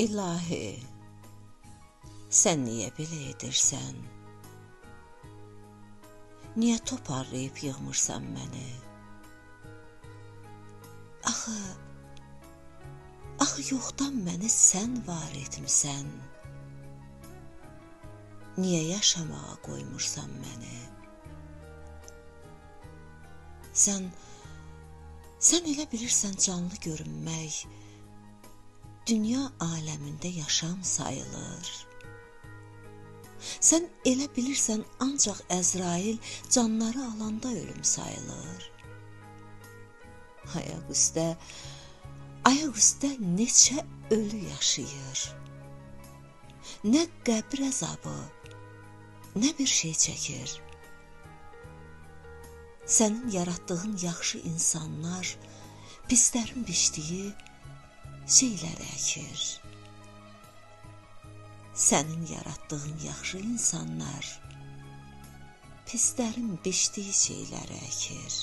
İlahi, sən niyə belə edirsən? Niyə toparlayıb yığmırsan məni? Axı yoxdan məni sən var etmisən. Niyə yaşamağa qoymursan məni? Sən elə bilirsən canlı görünmək dünya aləmində yaşam sayılır. Sən elə bilirsən ancaq Əzrail canları alanda ölüm sayılır. Ayaq üstə neçə ölü yaşayır. Nə qəbir əzabı, nə bir şey çəkir. Sənin yaratdığın yaxşı insanlar pislərin biçdiyi şeyləri əkir. Sənin yaratdığın yaxşı insanlar pislərin biçdiyi şeyləri əkir.